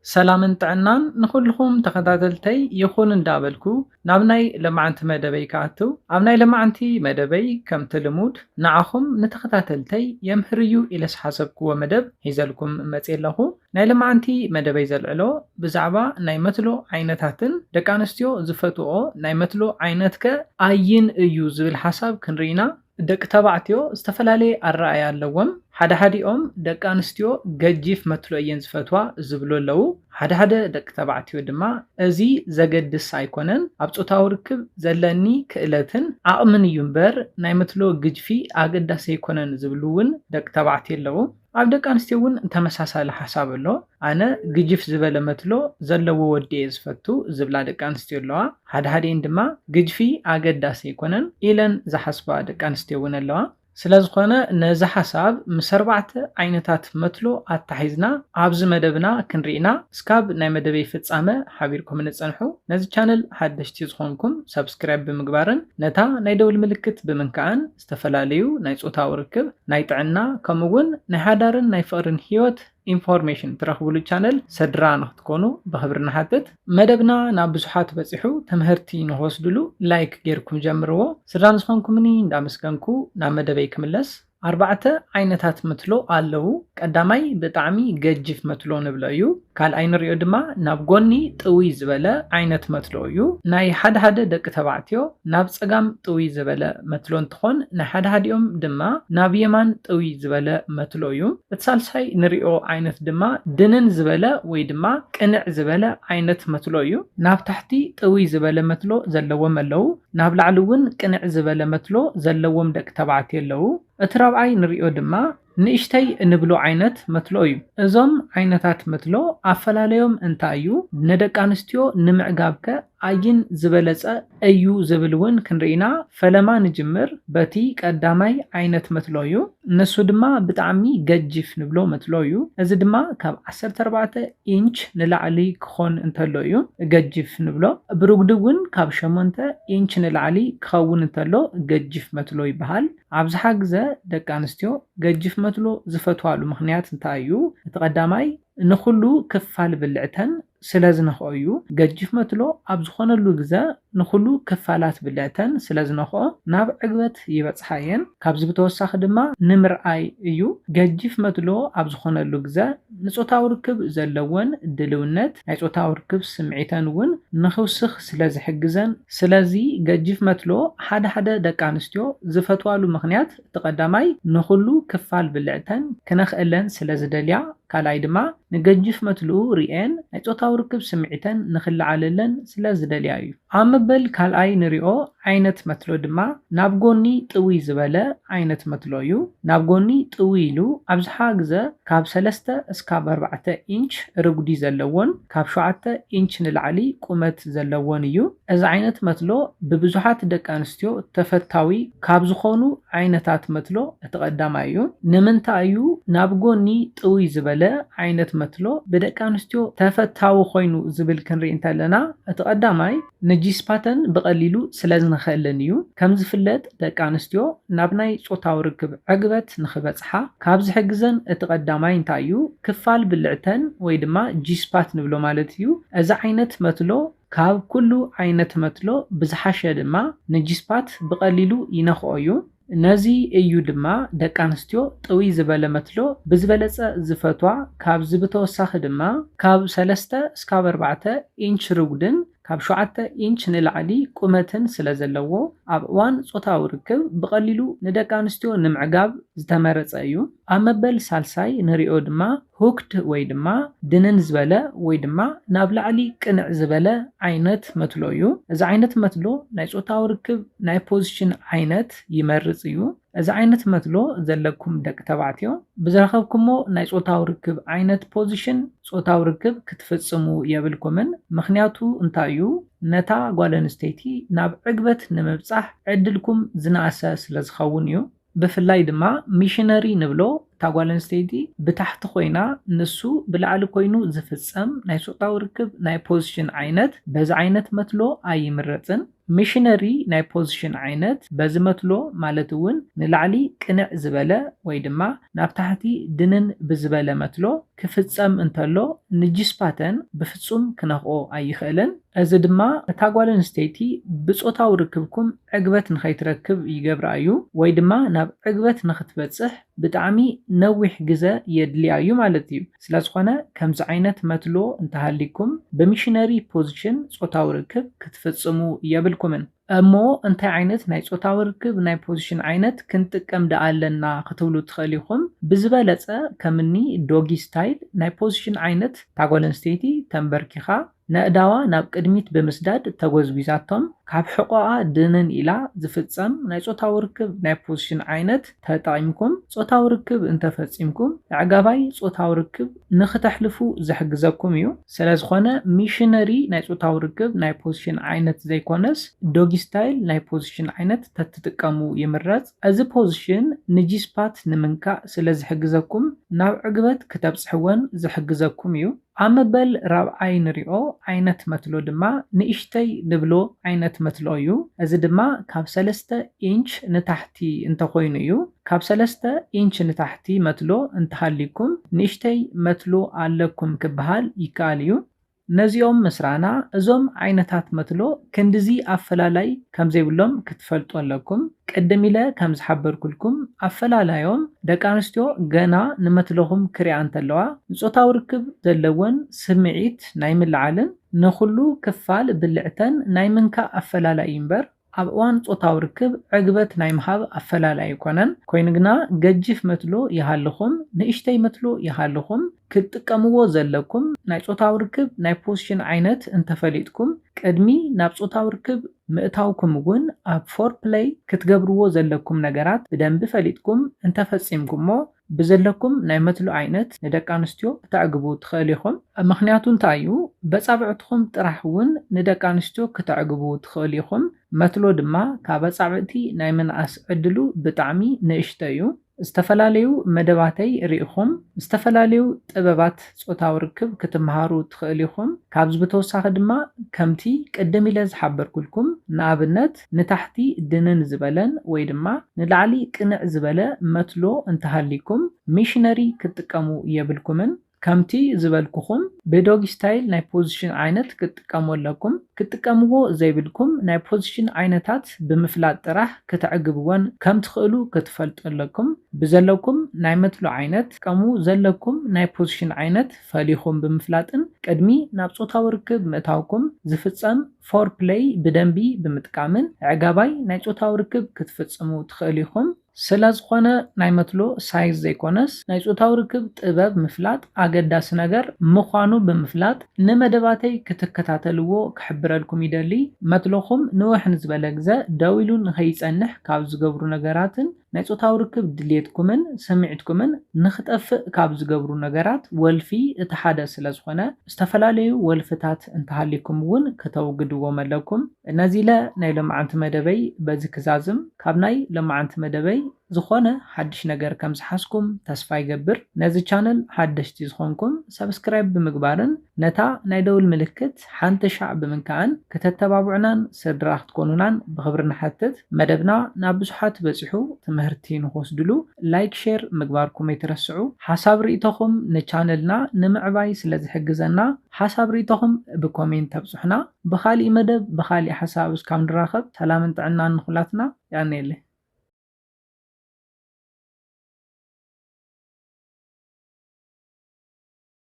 ሰላምን ጥዕናን ንኹልኹም ተኸታተልተይ ይኹን እንዳበልኩ፣ ናብ ናይ ለማዓንቲ መደበይ ክኣቱ። ኣብ ናይ ለማዓንቲ መደበይ ከምቲ ልሙድ ንዓኹም ንተኸታተልተይ የምህር እዩ ኢለ ዝሓሰብክዎ መደብ ሒዘልኩም መፅየ ኣለኹ። ናይ ለማዓንቲ መደበይ ዘልዕሎ ብዛዕባ ናይ መትሎ ዓይነታትን ደቂ ኣንስትዮ ዝፈትዎ ናይ መትሎ ዓይነትከ ኣየን እዩ ዝብል ሓሳብ ክንርኢና። ደቂ ተባዕትዮ ዝተፈላለየ ኣረኣእያ ኣለዎም። ሓደ ሓዲኦም ደቂ ኣንስትዮ ገጂፍ መትሎ እየን ዝፈትዋ ዝብሉ ኣለዉ። ሓደ ሓደ ደቂ ተባዕትዮ ድማ እዚ ዘገድስ ኣይኮነን፣ ኣብ ጾታዊ ርክብ ዘለኒ ክእለትን ዓቕምን እዩ እምበር ናይ መትሎ ግጅፊ ኣገዳሲ ኣይኮነን ዝብሉ እውን ደቂ ተባዕትዮ ኣለዉ። ኣብ ደቂ ኣንስትዮ እውን ተመሳሳሊ ሓሳብ ኣሎ። ኣነ ግጅፍ ዝበለ መትሎ ዘለዎ ወዲ እየ ዝፈቱ ዝብላ ደቂ ኣንስትዮ ኣለዋ። ሓደ ሓዲኤን ድማ ግጅፊ ኣገዳሲ ኣይኮነን ኢለን ዝሓስባ ደቂ ኣንስትዮ እውን ኣለዋ። ስለ ዝኾነ ነዚ ሓሳብ ምስ ኣርባዕተ ዓይነታት መትሎ ኣታሒዝና ኣብዚ መደብና ክንርኢና እስካብ ናይ መደበይ ፍጻመ ሓቢርኩም ንጸንሑ። ነዚ ቻነል ሓደሽቲ ዝኾንኩም ሰብስክራይብ ብምግባርን ነታ ናይ ደውል ምልክት ብምንካእን ዝተፈላለዩ ናይ ጾታዊ ርክብ፣ ናይ ጥዕና ከምኡ እውን ናይ ሓዳርን ናይ ፍቕርን ህይወት ኢንፎርሜሽን ትረኽብሉ ቻነል ስድራ ንክትኮኑ ብኽብሪ ንሓትት። መደብና ናብ ብዙሓት በፂሑ ትምህርቲ ንክወስድሉ ላይክ ጌርኩም ጀምርዎ። ስድራ ንዝኾንኩምኒ እንዳመስገንኩ ናብ መደበይ ክምለስ። ኣርባዕተ ዓይነታት መትሎ ኣለዉ። ቀዳማይ ብጣዕሚ ገጅፍ መትሎ ንብሎ እዩ። ካልኣይ ንሪኦ ድማ ናብ ጎኒ ጥውይ ዝበለ ዓይነት መትሎ እዩ። ናይ ሓደ ሓደ ደቂ ተባዕትዮ ናብ ጸጋም ጥውይ ዝበለ መትሎ እንትኾን ናይ ሓደ ሓዲኦም ድማ ናብ የማን ጥውይ ዝበለ መትሎ እዩ። እቲ ሳልሳይ ንሪኦ ዓይነት ድማ ድንን ዝበለ ወይ ድማ ቅንዕ ዝበለ ዓይነት መትሎ እዩ። ናብ ታሕቲ ጥውይ ዝበለ መትሎ ዘለዎም ኣለዉ። ናብ ላዕሊ እውን ቅንዕ ዝበለ መትሎ ዘለዎም ደቂ ተባዕትዮ ኣለዉ። እቲ ራብዓይ ንሪኦ ድማ ንእሽተይ እንብሎ ዓይነት መትሎ እዩ። እዞም ዓይነታት መትሎ ኣፈላለዮም እንታይ እዩ? ንደቂ ኣንስትዮ ንምዕጋብከ ኣየን ዝበለጸ እዩ ዝብል እውን ክንርኢና ፈለማ ንጅምር በቲ ቀዳማይ ዓይነት መትሎ እዩ። ንሱ ድማ ብጣዕሚ ገጅፍ ንብሎ መትሎ እዩ። እዚ ድማ ካብ ዓሰርተ ኣርባዕተ ኢንች ንላዕሊ ክኾን እንተሎ እዩ ገጅፍ ንብሎ። ብርጉዲ እውን ካብ ሸሞንተ ኢንች ንላዕሊ ክኸውን እንተሎ ገጅፍ መትሎ ይበሃል። ኣብዝሓ ግዘ ደቂ ኣንስትዮ ገጅፍ መትሎ ዝፈትዋሉ ምኽንያት እንታይ እዩ? እቲ ቀዳማይ ንኹሉ ክፋል ብልዕተን ስለ ዝነኽኦ እዩ። ገጅፍ መትሎ ኣብ ዝኾነሉ ግዘ ንኹሉ ክፋላት ብልዕተን ስለ ዝነኽኦ ናብ ዕግበት ይበፅሓ እየን። ካብዚ ብተወሳኺ ድማ ንምርኣይ እዩ። ገጅፍ መትሎ ኣብ ዝኾነሉ ግዘ ንጾታዊ ርክብ ዘለወን ድልውነት ናይ ጾታዊ ርክብ ስምዒተን እውን ንኽውስኽ ስለ ዝሕግዘን፣ ስለዚ ገጅፍ መትሎ ሓደ ሓደ ደቂ ኣንስትዮ ዝፈትዋሉ ምኽንያት እቲ ቀዳማይ ንኹሉ ክፋል ብልዕተን ክነኽእለን ስለ ዝደልያ፣ ካልኣይ ድማ ንገጅፍ መትልኡ ሪኤን ናይ ጾታዊ ርክብ ስምዒተን ንኽለዓለለን ስለ ዝደልያ እዩ። ኣብ መበል ካልኣይ ንሪኦ ዓይነት መትሎ ድማ ናብ ጎኒ ጥውይ ዝበለ ዓይነት መትሎ እዩ። ናብ ጎኒ ጥውይ ኢሉ ኣብዝሓ ግዘ ካብ ሰለስተ እስካብ ኣርባዕተ ኢንች ርጉዲ ዘለዎን ካብ ሸውዓተ ኢንች ንላዕሊ ቁመት ዘለዎን እዩ። እዚ ዓይነት መትሎ ብብዙሓት ደቂ ኣንስትዮ ተፈታዊ ካብ ዝኾኑ ዓይነታት መትሎ እቲ ቀዳማይ እዩ። ንምንታይ እዩ ናብ ጎኒ ጥውይ ዝበለ ዓይነት መትሎ ብደቂ ኣንስትዮ ተፈታዊ ኮይኑ ዝብል ክንርኢ እንተለና፣ እቲ ቀዳማይ ንጂስፓተን ብቐሊሉ ስለ ዝንኽእለን እዩ። ከም ዝፍለጥ ደቂ ኣንስትዮ ናብ ናይ ጾታዊ ርክብ ዕግበት ንኽበጽሓ ካብ ዝሕግዘን እቲ ቀዳማይ እንታይ እዩ? ክፋል ብልዕተን ወይ ድማ ጂስፓት ንብሎ ማለት እዩ። እዚ ዓይነት መትሎ ካብ ኩሉ ዓይነት መትሎ ብዝሓሸ ድማ ንጂስፓት ብቐሊሉ ይነኽኦ እዩ። ነዚ እዩ ድማ ደቂ ኣንስትዮ ጥውይ ዝበለ መትሎ ብዝበለጸ ዝፈትዋ። ካብዚ ብተወሳኺ ድማ ካብ ሰለስተ እስካብ ኣርባዕተ ኢንች ርጉድን ካብ ሸውዓተ ኢንች ንላዕሊ ቁመትን ስለ ዘለዎ ኣብ እዋን ጾታዊ ርክብ ብቐሊሉ ንደቂ ኣንስትዮ ንምዕጋብ ዝተመረጸ እዩ። ኣብ መበል ሳልሳይ ንሪኦ ድማ ሁክድ ወይ ድማ ድንን ዝበለ ወይ ድማ ናብ ላዕሊ ቅንዕ ዝበለ ዓይነት መትሎ እዩ። እዚ ዓይነት መትሎ ናይ ጾታዊ ርክብ ናይ ፖዚሽን ዓይነት ይመርጽ እዩ። እዚ ዓይነት መትሎ ዘለኩም ደቂ ተባዕትዮ ብዝረኸብኩሞ ናይ ጾታዊ ርክብ ዓይነት ፖዚሽን ጾታዊ ርክብ ክትፍጽሙ የብልኩምን። ምኽንያቱ እንታይ እዩ? ነታ ጓል ኣንስተይቲ ናብ ዕግበት ንምብጻሕ ዕድልኩም ዝነኣሰ ስለ ዝኸውን እዩ። ብፍላይ ድማ ሚሽነሪ ንብሎ እታ ጓል ኣንስተይቲ ብታሕቲ ኮይና ንሱ ብላዕሊ ኮይኑ ዝፍጸም ናይ ጾታዊ ርክብ ናይ ፖዚሽን ዓይነት በዚ ዓይነት መትሎ ኣይምረጽን። ሚሽነሪ ናይ ፖዚሽን ዓይነት በዚ መትሎ ማለት እውን ንላዕሊ ቅንዕ ዝበለ ወይ ድማ ናብ ታሕቲ ድንን ብዝበለ መትሎ ክፍጸም እንተሎ ንጂስፓተን ብፍጹም ክነኽኦ ኣይኽእልን። እዚ ድማ እታ ጓል ኣንስተይቲ ብጾታዊ ርክብኩም ዕግበት ንኸይትረክብ ይገብራ እዩ ወይ ድማ ናብ ዕግበት ንኽትበጽሕ ብጣዕሚ ነዊሕ ግዘ የድልያ እዩ ማለት እዩ። ስለዝኾነ ከምዚ ዓይነት መትሎ እንተሃሊኩም ብሚሽነሪ ፖዚሽን ጾታዊ ርክብ ክትፍጽሙ የብልኩምን። እሞ እንታይ ዓይነት ናይ ጾታዊ ርክብ ናይ ፖዚሽን ዓይነት ክንጥቀም ደኣ ኣለና ክትብሉ ትኽእል ኢኹም። ብዝበለጸ ከምኒ ዶጊ ስታይል ናይ ፖዚሽን ዓይነት እታ ጓል ኣንስተይቲ ተንበርኪኻ ነእዳዋ ናብ ቅድሚት ብምስዳድ ተጎዝጒዛቶም ካብ ሕቖኣ ድንን ኢላ ዝፍጸም ናይ ጾታዊ ርክብ ናይ ፖዚሽን ዓይነት ተጠቒምኩም ጾታዊ ርክብ እንተፈጺምኩም ኣዕጋባይ ጾታዊ ርክብ ንኽተሕልፉ ዝሕግዘኩም እዩ። ስለዝኾነ ሚሽነሪ ናይ ጾታዊ ርክብ ናይ ፖዚሽን ዓይነት ዘይኮነስ ዶጊ ስታይል ናይ ፖዚሽን ዓይነት ተትጥቀሙ ይምረጽ። እዚ ፖዚሽን ንጂስፓት ንምንካእ ስለ ዝሕግዘኩም ናብ ዕግበት ክተብጽሕወን ዝሕግዘኩም እዩ። ኣብ መበል ራብዓይ ንሪኦ ዓይነት መትሎ ድማ ንእሽተይ ንብሎ ዓይነት መትሎ እዩ። እዚ ድማ ካብ ሰለስተ ኢንች ንታሕቲ እንተኾይኑ እዩ። ካብ ሰለስተ ኢንች ንታሕቲ መትሎ እንተሃሊኩም ንእሽተይ መትሎ ኣለኩም ክበሃል ይከኣል እዩ። ነዚኦም ምስራና እዞም ዓይነታት መትሎ ክንድዚ ኣፈላላይ ከም ዘይብሎም ክትፈልጡ ኣለኩም። ቅድም ኢለ ከም ዝሓበርኩልኩም ኣፈላላዮም ደቂ ኣንስትዮ ገና ንመትለኹም ክሪኣ እንተለዋ ንጾታዊ ርክብ ዘለወን ስምዒት ናይ ምልዓልን ንኹሉ ክፋል ብልዕተን ናይ ምንካእ ኣፈላላይ እዩ እምበር ኣብ እዋን ጾታዊ ርክብ ዕግበት ናይ ምሃብ ኣፈላላይ ኣይኮነን። ኮይኑ ግና ገጅፍ መትሎ ይሃልኹም ንእሽተይ መትሎ ይሃልኹም ክትጥቀምዎ ዘለኩም ናይ ጾታዊ ርክብ ናይ ፖዚሽን ዓይነት እንተፈሊጥኩም ቅድሚ ናብ ጾታዊ ርክብ ምእታውኩም እውን ኣብ ፎር ፕለይ ክትገብርዎ ዘለኩም ነገራት ብደንቢ ፈሊጥኩም እንተፈጺምኩሞ ብዘለኩም ናይ መትሎ ዓይነት ንደቂ ኣንስትዮ ክተዕግቡ ትኽእል ኢኹም። ምኽንያቱ እንታይ እዩ? በጻብዕትኹም ጥራሕ እውን ንደቂ ኣንስትዮ ክተዕግቡ ትኽእል ኢኹም። መትሎ ድማ ካብ ኣጻብዕቲ ናይ ምንኣስ ዕድሉ ብጣዕሚ ንእሽቶ እዩ። ዝተፈላለዩ መደባተይ ርኢኹም ዝተፈላለዩ ጥበባት ጾታዊ ርክብ ክትመሃሩ ትኽእል ኢኹም። ካብዚ ብተወሳኺ ድማ ከምቲ ቅድም ኢለ ዝሓበርኩልኩም ንኣብነት ንታሕቲ ድንን ዝበለን ወይ ድማ ንላዕሊ ቅንዕ ዝበለ መትሎ እንተሃሊኩም ሚሽነሪ ክትጥቀሙ የብልኩምን። ከምቲ ዝበልኩኹም ብዶጊ ስታይል ናይ ፖዚሽን ዓይነት ክትጥቀሙ ኣለኩም። ክትጥቀምዎ ዘይብልኩም ናይ ፖዚሽን ዓይነታት ብምፍላጥ ጥራሕ ክተዕግብወን ከም ትኽእሉ ክትፈልጡ ኣለኩም። ብዘለኩም ናይ መትሎ ዓይነት ጥቀሙ ዘለኩም ናይ ፖዚሽን ዓይነት ፈሊኹም ብምፍላጥን ቅድሚ ናብ ጾታዊ ርክብ ምእታውኩም ዝፍጸም ፎር ፕለይ ብደንቢ ብምጥቃምን ኣዕጋባይ ናይ ጾታዊ ርክብ ክትፍጽሙ ትኽእሉ ኢኹም። ስለ ዝኾነ ናይ መትሎ ሳይዝ ዘይኮነስ ናይ ጾታዊ ርክብ ጥበብ ምፍላጥ ኣገዳሲ ነገር ምዃኑ ብምፍላጥ ንመደባተይ ክትከታተልዎ ክሕብረልኩም ይደሊ። መትሎኹም ንውሕ ንዝበለ ግዘ ደው ኢሉ ንኸይጸንሕ ካብ ዝገብሩ ነገራትን ናይ ጾታዊ ርክብ ድልየትኩምን ስምዒትኩምን ንኽጠፍእ ካብ ዝገብሩ ነገራት ወልፊ እቲ ሓደ ስለ ዝኾነ ዝተፈላለዩ ወልፍታት እንተሃሊኩም እውን ከተውግድዎም ኣለኩም። ነዚ ኢለ ናይ ሎማዓንቲ መደበይ በዚ ክዛዝም። ካብ ናይ ሎማዓንቲ መደበይ ዝኾነ ሓድሽ ነገር ከም ዝሓዝኩም ተስፋ ይገብር። ነዚ ቻነል ሓደሽቲ ዝኾንኩም ሰብስክራይብ ብምግባርን ነታ ናይ ደውል ምልክት ሓንቲ ሻዕ ብምንካእን ክተተባብዑናን ስድራ ክትኮኑናን ብኽብሪ ንሓትት። መደብና ናብ ብዙሓት በጺሑ ትምህርቲ ንኽወስድሉ ላይክ ሼር ምግባርኩም ኣይትረስዑ። ሓሳብ ርእይቶኹም ንቻነልና ንምዕባይ ስለ ዝሕግዘና ሓሳብ ርእይቶኹም ብኮሜንት ተብጽሑና። ብኻሊእ መደብ ብኻሊእ ሓሳብ እስካብ ንራኸብ ሰላምን ጥዕናን ንኹላትና። ያኔለ